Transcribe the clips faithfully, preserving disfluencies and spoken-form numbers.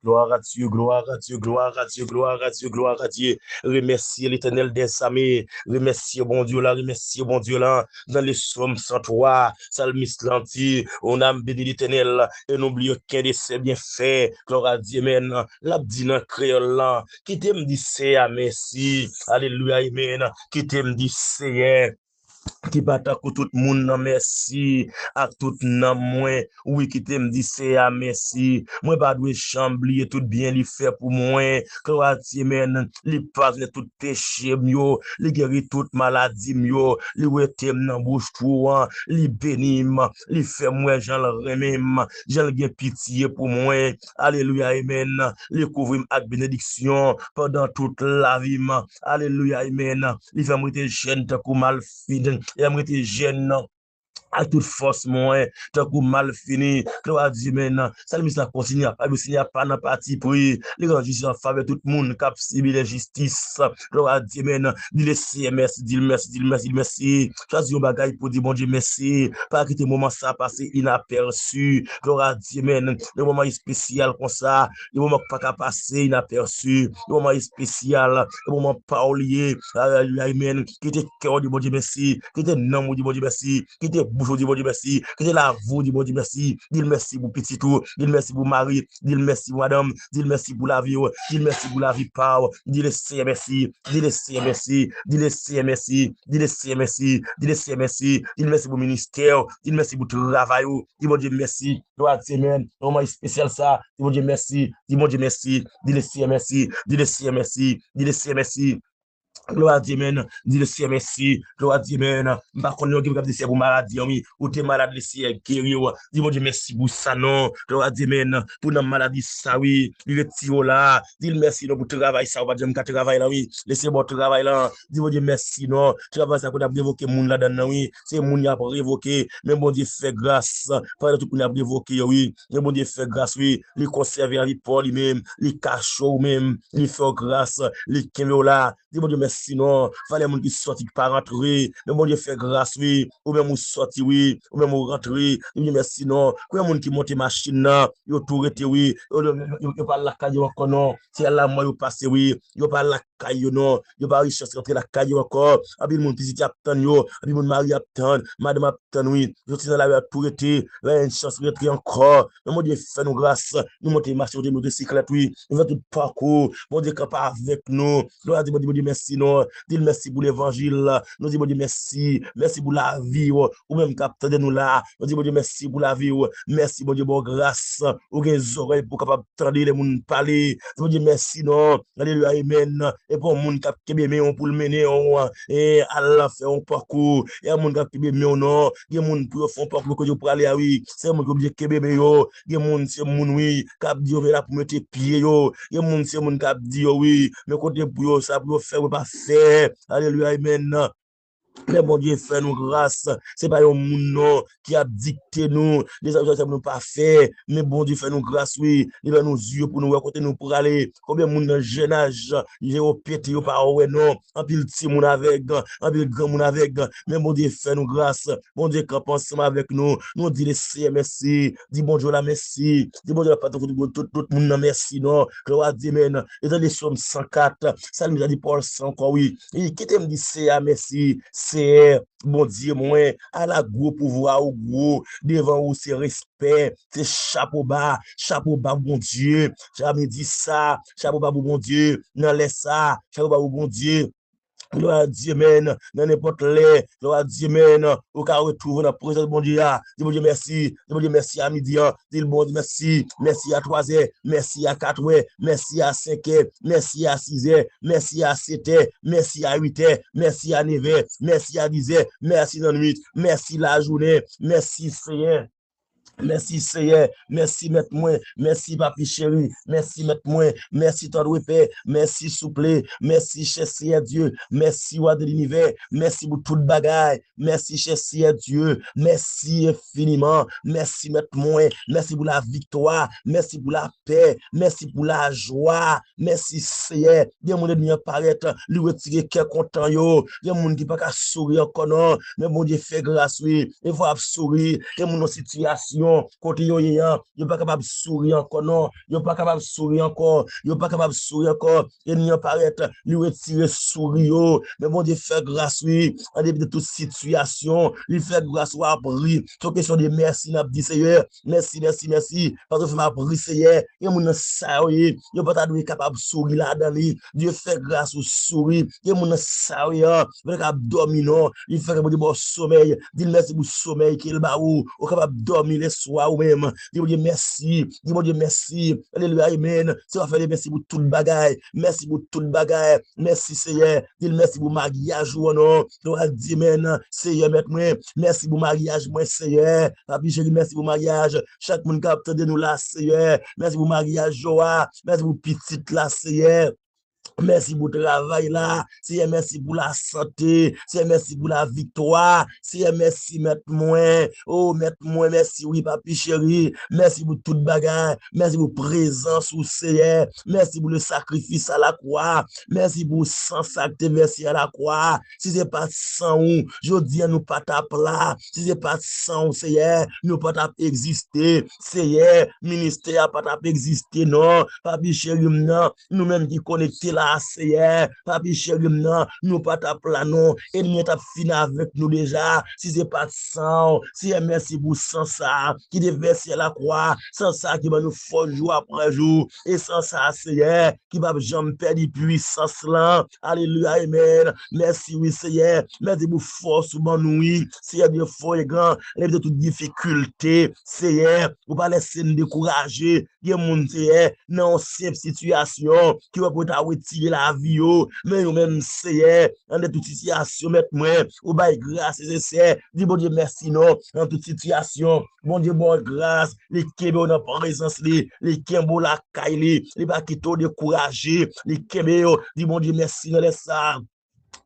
Gloire à Dieu, gloire à Dieu, gloire à Dieu, gloire à Dieu, gloire à Dieu. Remèsye Letènèl dèzame. Remèsye Bondye la, remèsye Bondye la. Nan le Sòm san twa, salmis lan di, Une âme bénit l'Éternel et n'oublie aucun de ses bienfaits. Gloire à Dieu, men. L ap di nan kreyòl lan, kite m di Seyè a mèsi. Alelouya, amen. Kite m di Seyè ki pa tankou tout moun nan mèsi ak tout nanm mwen. Wi, kite m di Seyè a mèsi. Mwen pa dwe janm bliye tout byen li fè pou mwen. Gloire à Dieu, men. Li padone tout peche m yo. Li geri tout maladi m yo. Li wete m nan bouch twou an. Li beni m. Li fè m wè jan l renmen m. Jan l gen pitye pou mwen. Alelouya, amen. Li kouvri m ak benediksyon pandan tout lavi m. Alelouya, amen. Li fè m rete jèn tankou malfini. Li fè m rete jèn ak tout fòs mwen, tankou malfini. Gloire à Dieu, men. Salmis la kontinye ap pale, Seyè a pa nan pati pri. Li rann jistis an favè tout moun k ap sibi lenjistis. Gloire à Dieu, men. Di le Seyè mèsi, di l mèsi, di l mèsi, di l mèsi. Chwazi yon bagay pou di Bondye mèsi. Pa kite moman sa pase inapèsi. Gloire à Dieu, men. Yon moman espesyal konsa. Yon moman k pa ka pase inapèsi. Yon moman espesyal. Yon moman pa w li ye. Alelouya, amen. Kite kè w di Bondye mèsi. Kite nanm ou di Bondye mèsi. Kite bouch ou di Bondye mèsi. Kite lavi w di Bondye mèsi. Di l mèsi pou pitit ou. Di l mèsi pou mari. Di l mèsi pou madanm. Di l mèsi pou lavi w. Di l mèsi pou lavi pa w. Di le Seyè mèsi. Di le Seyè mèsi. Di le Seyè mèsi. Di le Seyè mèsi. Di le Seyè mèsi. Di l mèsi pou ministè w. Di l mèsi pou travay ou. Di Bondye mèsi. Gloire à Dieu, men. Moman espesyal sa. Di Bondye mèsi. Di Bondye mèsi. Di le Seyè mèsi. Di le Seyè mèsi. Di le Seyè mèsi. Gloire à Dieu, men. Di le Seyè mèsi. Gloire à Dieu, men. M pa konn yo gen pou di Seyè pou maladi an, wi. Ou te malad, le Seyè geri w. Di Bondye mèsi pou sa, non. Gloire à Dieu, men. Pou nan maladi sa, wi. Li retire w la. Di l mèsi, non, pou travay sa. Ou pa t janm ka travay la, wi. Le Seyè ba w travay la. Di Bondye mèsi, non. Travay sa, pou n ap revoke moun ladan nan, wi. Se moun y ap revoke. Men Bondye fè gras. Pandan tout moun y ap revoke yo, wi. Men Bondye fè gras, wi. Li konsève lavi pa w li menm. Li kache w menm. Li fè w gras. Li kenbe w la. Di Bondye mèsi non. Valè moun ki sòti ki pa rantre. Men Bondye fè gras wi. Ou menm ou sòti wi. Ou menm ou rantre. Di Bondye mèsi non. Konbyen moun ki monte machin nan? Yo tou rete wi. Yo, yo, yo, yo pa lakay yo ankò non. Se al lamò yo pase wi. Yo pa lakay yo non. Yo pa gen chans rantre lakay yo ankò. Anpil moun pitit ap tann yo. Anpil moun mari ap tann. Madanm ap tann wi. Yo soti nan lari a tou rete. Pa gen chans rantre ankò. Men Bondye fè nou gras. Nou monte machin, monte motosiklèt wi. Nou fè tout pakou. Bondye kanpe avèk nou. Nou di Bondye, Bondye mèsi non. Di l mèsi pou levanjil. Nou di Bondye mèsi. Mèsi pou lavi w. Ou menm k ap tande nou la. Nou di Bondye mèsi pou lavi w. Mèsi Bondye ba w gras. Ou gen zòrèy pou w kapab tande lè moun pale. Di Bondye mèsi non. Alelouya, amen. E pa yon moun k ap kenbe men w pou l mennen w, e, al fè yon pakou. E yon moun k ap kenbe men w non. Gen moun pou yo fè yon pakou kote yo prale a wi. Se moun ki oblije kenbe men yo. Gen moun se moun wi k ap di yo men la pou mete pye yo. Gen moun se moun k ap di yo wi. Men kote pou yo sa pou yo fè yo pa fè. Alelouya, amen. Men Bondye fè nou gras. Se pa yon moun non ki ap dikte nou. De sa, sa, sa pou nou pa fè. Men Bondye fè nou gras wi. Li ban nou zye pou nou wè kote nou prale. Konbyen moun nan jèn aj, je yo pete yo pa wè non. Anpil timoun avèg, anpil granmoun avèg. Men Bondye fè nou gras. Bondye kanpe ansanm avèk nou. Nou di le Seyè mèsi. Di Bondye la mèsi. Di Bondye la pa tout, tout, tout moun nan mèsi non. Gloire à Dieu, amen. E tande Sòm san kat. Salmis la di pawòl sa ankò wi. Li di, kite m di Seyè a mèsi. Seyè, Bondye mwen, ala gwo pouvwa ou gwo. Devan ou se respè, se chapo ba, chapo ba Bondye. Jamè di sa, chapo ba pou Bondye. Nan lè sa, chapo ba pou Bondye. Gloire à Dieu, amen. Nan nenpòt lè, gloire à Dieu, amen. Ou ka retwouve w nan prezans Bondye a. Di Bondye mèsi. Di Bondye mèsi a midi an. Di l Bondye mèsi. Mèsi a twazè. Mèsi a katwè. Mèsi a senkè. Mèsi a sizè. Mèsi a setè. Mèsi a uitè. Mèsi a nevè. Mèsi a dizè. Mèsi lannwit. Mèsi lajounen. Mèsi Seyè. Mèsi Seyè, mèsi mèt mwen, mèsi papi cheri, mèsi mèt mwen, mèsi tandre pè, mèsi souple, mèsi chè Seyè Dye, mèsi wa de linivè, mèsi pou tout bagay, mèsi chè Seyè Dye, mèsi enfiniman, mèsi mèt mwen, mèsi pou laviktwa, mèsi pou lapè, mèsi pou lajwa, mèsi Seyè. Gen moun ènmi an parèt, li retire kè kontan yo. Gen moun ki pa ka souri ankò non. Men Bondye fè gras wi. E fò ap souri. Gen moun nan sitiyasyon kote yo ye an, yo pa kapab souri ankò non, yo pa kapab souri ankò, yo pa kapab souri ankò. Ènmi an parèt, li retire souri yo. Men Bondye fè gras wi, an depi de tout sitiyasyon, li fè gras w ap ri. Se yon kesyon de mèsi n ap di Seyè, mèsi, mèsi, mèsi, paske w fè m ap ri Seyè. Gen moun nan sa yo ye, yo pa ta dwe kapab souri ladan li. Dye fè gras ou souri. Gen moun nan sa yo ye an, yo pa ta kapab dòmi non. Li fè Bondye ba w somèy. Di l mèsi pou somèy ke l ba ou. Ou kapab dòmi leswa ou menm. Di Bondye mèsi. Di Bondye mèsi. Alelouya, amen. Se w ap fè li mèsi pou tout bagay. Mèsi pou tout bagay. Mèsi Seyè. Di l mèsi pou maryaj ou an non. Glwa a Dye, amen. Seyè mèt mwen. Mèsi pou maryaj mwen Seyè. Papi cheri, mèsi pou maryaj. Chak moun k ap tande nou la Seyè. Mèsi pou maryaj yo a. Mèsi pou pitit la Seyè. Mèsi pou travay la. Seyè, mèsi pou lasante. Seyè, mèsi pou laviktwa. Seyè, mèsi mèt mwen. O mèt mwen, mèsi wi papi cheri. Mèsi pou tout bagay. Mèsi pou prezans ou Seyè. Mèsi pou le sakrifis a la kwa. Mèsi pou san sa k te vèse a la kwa. Si se pa t san ou, jodi a nou pa t ap la. Si se pa t san ou Seyè, nou pa t ap egziste. Seyè, ministè a pa t ap egziste non. Papi cheri m nan, nou menm ki konekte la a Seyè, papi cheri m nan, nou pa t ap la non. Ènmi an t ap fini avèk nou deja. Si se pa t san ou, Seyè, mèsi pou san sa a ki te vèse a la kwa. San sa a ki ban nou fòs jou apre jou. E san sa a Seyè, ki p ap janm pèdi pwisans lan. Alelouya, amen. Mèsi wi Seyè. Mèsi pou fòs ou ban nou wi. Seyè Dye fò e gran, lè de tout difikilte, Seyè, ou pa lèse n dekouraje. Gen moun Seyè nan yon senp sitiyasyon ki wè pou yo ta retire lavi yo. Men yo menm Seyè, anndan tout sitiyasyon mèt mwen, ou bay gras nesesè. Di Bondye mèsi non nan tout sitiyasyon. Bondye ba w gras, li kenbe w nan prezans li, li kenbe w lakay li, li pa kite w dekouraje, li kenbe w. Di Bondye mèsi nan lè sa.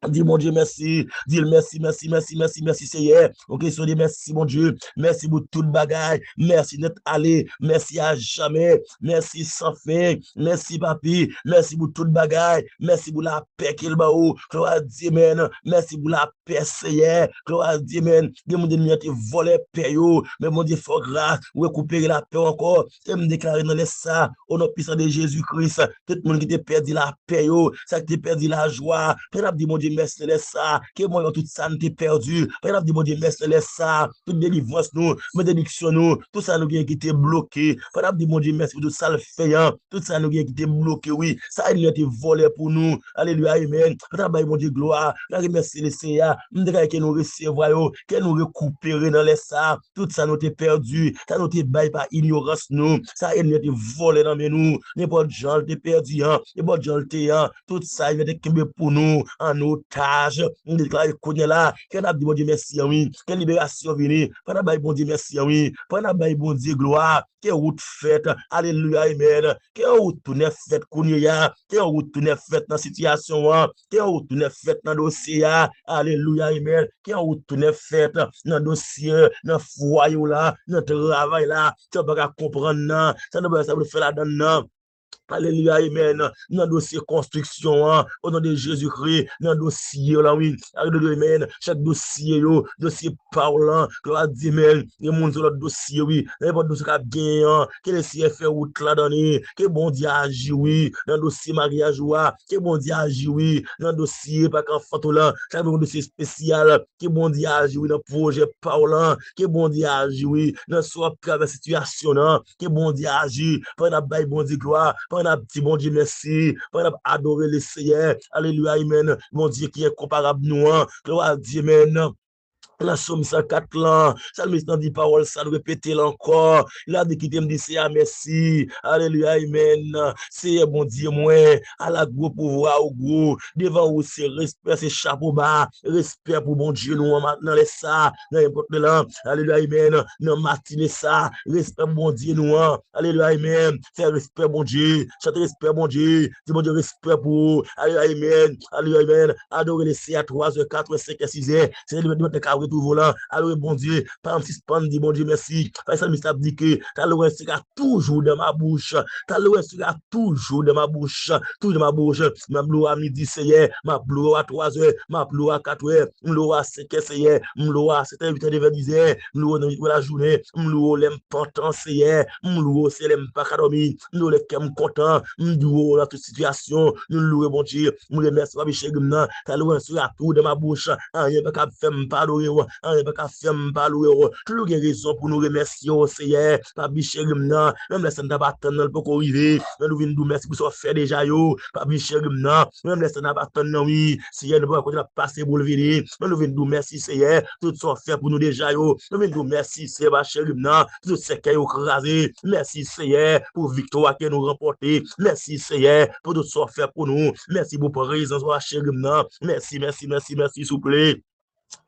Di Bondye mèsi, di l mèsi, mèsi, mèsi, mèsi, mèsi Seyè. Yon kesyon de mèsi Bondye. Mèsi pou tout bagay. Mèsi nèt ale. Mèsi a jamè. Mèsi san fen. Mèsi papi. Mèsi pou tout bagay. Mèsi pou lapè ke l ba ou. Glwa a Dye, amen. Mèsi pou lapè Seyè. Glwa a Dye, amen. Gen moun ènmi an te vòlè pè yo. Men Bondye fè w gras. Ou rekipere lapè w ankò. E m deklare nan lè sa, o non pwisan de Jezi Kris, tout moun ki te pèdi lapè yo, sa ki te pèdi lajwa, pandan n ap di Bondye mèsi nan lè sa, ke mwen yo tout sa n te pèdi, pandan n ap di Bondye mèsi nan lè sa, tout delivrans nou, benediksyon nou, tout sa nou gen ki te bloke, pandan n ap di Bondye mèsi pou tout sa l fè an, tout sa nou gen ki te bloke, wi, sa ènmi an te vòlè pou nou, alelouya, amen, pandan n ap bay Bondye glwa, n ap remèsye Lesenyè a, m deklare ke nou resevwa yo, ke nou rekipere nan lè sa, tout sa nou te pèdi, sa nou te bay pa inyorans nou, sa ènmi an te vòlè nan men nou, nenpòt jan l te pèdi an, nenpòt jan l te an, tout sa ènmi an te kenbe pou nou an otaj. M deklare kounye a la, ke n ap di Bondye mèsi an wi, ke liberasyon vini, pandan n ap bay Bondye mèsi an wi, pandan n ap bay Bondye glwa, ke wout fèt, alelouya, amen, ke wout tou nèf fèt kounye a, ke wout tou nèf fèt nan sitiyasyon an, ke wout tou nèf fèt nan dosye a, alelouya, amen. Ke yon wout tou nèf fèt nan dosye, nan fwaye w la, nan travay la, sa w pa ka konprann nan, sa nou pa sa pou fè ladan l nan. Alelouya, amen. Nan dosye konstriksyon an, o non de Jezi Kri, nan dosye w la, wi. Alelouya, amen. Chak dosye yo, dosye pa w lan, glwa a Dye, amen. Gen moun sou lòt dosye, wi. Nenpòt dosye k ap genyen an, ke Lesenyè fè wout ladan li, ke Bondye aji, wi. Nan dosye maryaj ou a, ke Bondye aji, wi. Nan dosye pa k anfante w lan, sa vle yon dosye espesyal, ke Bondye aji wi nan pwojè pa w lan, ke Bondye aji wi nan sa w ap travèse sitiyasyon nan, ke Bondye aji, pandan n ap bay Bondye glwa, pandan n ap di Bondye mèsi, pandan n ap adore Lesenyè, alelouya, amen, Bondye ki enkonparab nou an, glwa a Dye, amen. Nan Sòm san kat lan, salmis lan di pawòl sa, n repete l ankò, l ap di kite m di Senyè a mèsi, alelouya, amen, Seyè Bondye mwen, ala gwo pouvwa ou gwo, devan ou se respè, se chapo ba, respè pou Bondye nou an, nan lè sa, nan nenpòt lè lan, alelouya, amen, nan matine sa, respè pou Bondye nou an, alelouya, amen, fè respè Bondye, chante respè Bondye, di Bondye respè pou ou, alelouya, amen, alelouya, amen, adore Lesenyè a twa zè, kat è, senk è, sis è, Senyè, nou mèt nan ka retwouve w lan. Alò, Bondye, pa janm sispann di Bondye mèsi. Paske salmis la ap di ke ta louange sera toujours dans ma bouche. Ta louange sera toujours dans ma bouche. Toujours dans ma bouche. M ap louwe w a midi, Seyè. M ap louwe w a twazè. M ap louwe w a katrè. M louwe w a senkè, Seyè. M louwe w a sètè, uitè, nevè, dizè. M louwe w nan lajounen. M louwe w lè m pantan, Seyè. M louwe w, Seyè, lè m pa ka dòmi. M louwe w lè kè m kontan. M louwe w nan tout sitiyasyon. Nou louwe Bondye. M remèsye w, papi cheri m nan. Ta louange sera toujours dans ma bouche. Anyen pa ka fè m pa adore w. Anyen pa ka fè m pa louwe w. Toujou gen rezon pou nou remèsye w, Seyè. Papi cheri m nan. Menm lè sa n t ap atann nan, l poko rive. Men nou vin di w mèsi pou sa w fè deja yo. Papi cheri m nan. Menm lè sa n ap atann nan, wi. Seyè, nou pa wè kote n ap pase pou l vini. Men nou vin di w mèsi, Seyè. Tout sa w fè pou nou deja yo. Nou vin di w mèsi, Seyè, papi cheri m nan. Pou tout sèkèy yo kraze. Mèsi, Seyè, pou viktwa ke nou ranpòte. Mèsi, Seyè, pou tout sa w fè pou nou. Mèsi pou prezans w a cheri m nan. Mèsi, mèsi, mèsi, mèsi, souple.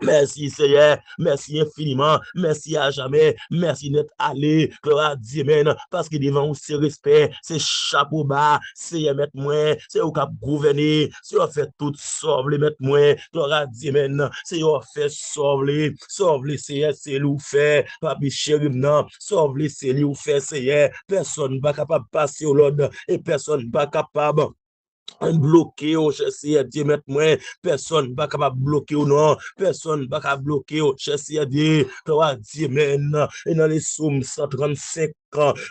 Mèsi, Seyè. Mèsi enfiniman. Mèsi ajamè. Mèsi nèt ale. Glwa a Dye, men. Paske devan ou se respè, se chapo ba. Seyè, mèt mwen, se ou k ap gouvène. Se ou k ap fè tout sa w vle, mèt mwen. Glwa a Dye, men. Se ou k ap fè sa w vle. Sa w vle, Seyè, se li w fè. Papi cheri m nan. Sa w vle, se li w fè, Seyè. Pèsonn pa kapab pase w lòd. E pèsonn pa kapab bloke w, chè Seyè Dye mèt mwen. Pèsonn pa kapab bloke w non. Pèsonn pa ka bloke w, chè Seyè Dye. Glwa a Dye, men. E nan le Sòm san trannsenk,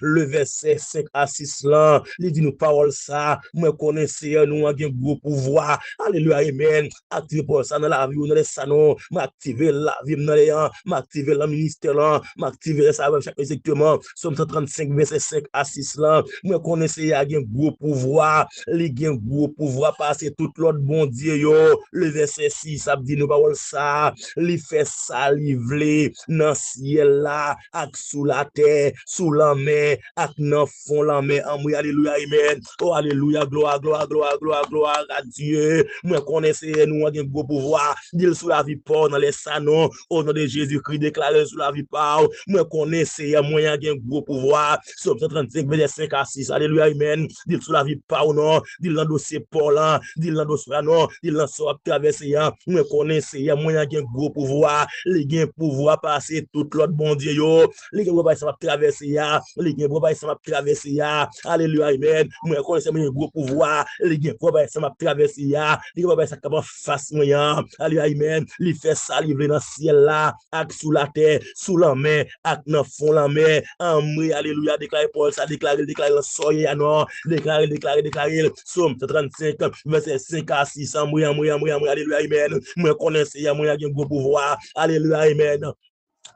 le vèsè senk a sis lan, li di nou pawòl sa, mwen konnen Seyè nou an gen gwo pouvwa. Alelouya, amen. Aktive pawòl sa nan lavi w, nan lè sa non. Mwen aktive l lavi m nan lè an. M aktive l nan ministè lan. M aktive l sa avè m chak egzakteman. Sòm san trannsenk, vèsè senk a sis lan. Mwen konnen Seyè a gen gwo pouvwa. Li gen gwo pouvwa pase tout lòt bondye yo. Le vèsè sis ap di nou pawòl sa. Li fè sa li vle nan syèl la ak sou latè, sou lanmè ak nan fon lanmè an. Wi, alelouya, amen. O, alelouya, glwa, glwa, glwa, glwa, glwa a Dye. Mwen konnen Seyè nou an gen gwo pouvwa. Di l sou lavi pa w nan lè sa non. O non de Jezikri, deklare l sou lavi pa w. Mwen konnen Seyè mwen an gen gwo pouvwa. Sòm san trannsenk, vèsè senk a sis. Alelouya, amen. Di l sou lavi pa w non. Di l nan dosye pa w lan. Di l nan dosye la non. Di l nan sa w ap travèse an. Mwen konnen Seyè mwen an gen gwo pouvwa. Li gen pouvwa pase tout lòt bondye yo. Li gen pouvwa pase sa m ap travèse a. Li gen pouvwa pase sa m ap travèse a. Alelouya, amen. Mwen konnen Seyè mwen gen gwo pouvwa. Li gen pouvwa pase sa m ap travèse a. Li gen pouvwa pase sa k ap anfas mwen an. Alelouya, amen. Li fè sa li vle nan syèl la ak sou latè, sou lanmè ak nan fon lanmè. Anmwe, alelouya, deklare pawòl sa, deklare l, deklare l nan sa w ye a non. Deklare l, deklare, deklare l. Sòm san trannsenk, vèsè senk a sis. Anmwe, anmwe, anmwe, anmwe, alelouya, amen. Mwen konnen Seyè mwen an gen gwo pouvwa. Alelouya, amen.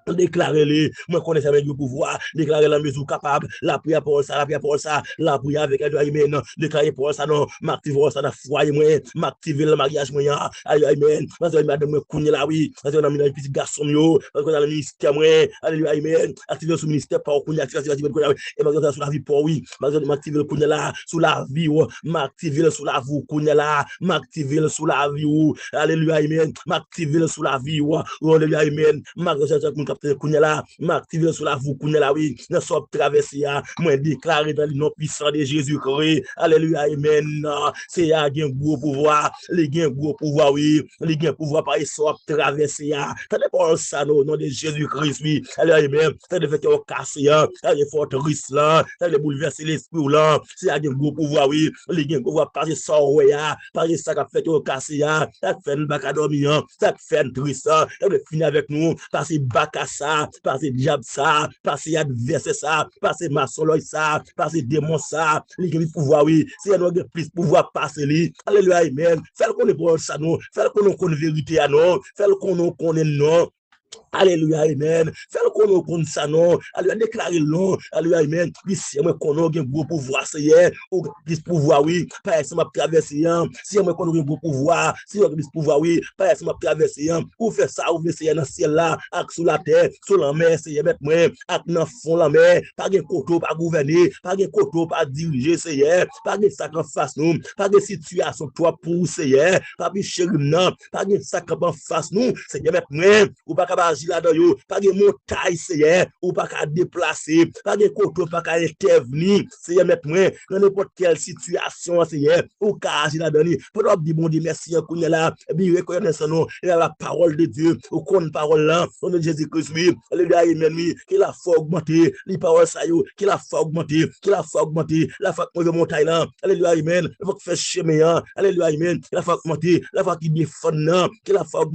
Deklare li. Mwen konnen Seyè mwen gen gwo pouvwa. Deklare l nan mezi w kapab. Lapriyè pawòl sa, lapriyè pawòl sa. Lapriyè avèk, alelouya, amen. Deklare pawòl sa non. M aktive pawòl sa nan fwaye mwen. M aktive l nan maryaj mwen an. Alelouya, amen. Mwen se madanm mwen kounye la, wi. Mwen se nan pitit gason m yo. Mwen se nan ministè mwen. Alelouya, amen. Aktive l sou ministè pa w kounye a. Aktive, aktive, aktive kounye a, wi. E m aktive l sou lavi pa w, wi. M aktive, m aktive l kounye la sou lavi w. M aktive l sou lavi w kounye la. M aktive l sou lavi w. Alelouya, amen. M aktive l sou lavi w. O, alelouya, amen. M aktive l sou moun k ap tande kounye la. M aktive l sou lavi w kounye la, wi. Nan sa w ap travèse a, mwen deklare nan li non pwisan de Jezikri. Alelouya, amen. Seyè a gen gwo pouvwa. Li gen gwo pouvwa, wi. Li gen pouvwa pase sa w ap travèse a. Tande pawòl sa non, o non de Jezikri, wi. Alelouya, amen. Tande fè kè w kase an. Tande fè w tris lan. Tande boulvèse lespri w lan. Seyè a gen gwo pouvwa, wi. Li gen gwo pouvwa pase sa w wè a. Pase sa k ap fè kè w kase a. Sa k fè n pa ka dòmi an. Sa k fè n tris an. Sa k vle fini avèk nou. Pase baka sa. Pase dyab sa. Pase advèsè sa. Pase masonlòj sa. Pase demon sa. Li gen plis pouvwa, wi. Seyè nou an gen plis pouvwa pase li. Alelouya, amen. Fè l konnen pawòl sa non. Fè l konnen w konn verite a non. Fè l konnen w konnen l non. Alelouya, amen. Fè l konnen w konn sa non. Alelouya, deklare l non. Alelouya, amen. Wi, Seyè mwen konnen w gen gwo pouvwa, Seyè. Ou gen plis pouvwa, wi. Pase sa m ap travèse an. Seyè mwen konnen w gen gwo pouvwa. Seyè w gen plis pouvwa, wi. Pase sa m ap travèse an. Ou fè sa ou vle, Seyè, nan syèl la ak sou latè, sou lanmè, Seyè mèt mwen, ak nan fon lanmè. Pa gen kote w pa gouvène, pa gen kote w pa dirije, Seyè. Pa gen sa k anfas nou, pa gen sitiyasyon k twòp pou ou, Seyè. Papi cheri m nan, pa gen sa k ap anfas nou, Seyè mèt mwen. Ou pa kab aji ladan yo. Pa gen montay, Seyè, ou pa ka deplase. Pa gen kote ou pa ka entèvni. Seyè, mèt mwen, nan nenpòt kèl sitiyasyon, Seyè, ou ka aji ladan li. Pandan w ap di Bondye mèsi an kounye a la, epi rekonèt nan san nou, e la pawòl de Dye, ou konn pawòl lan, o non de Jezi Kris, wi. Alelouya, amèn, wi. Ke lafwa ogmante, li pawòl sa yo, ke lafwa ogmante, ke lafwa ogmante, lafwa k move montay lan, alelouya, amèn, lafwa k fè chemen an, alelouya, amèn, ke lafwa ogmante, lafwa ki defann nan, ke lafwa ogmante.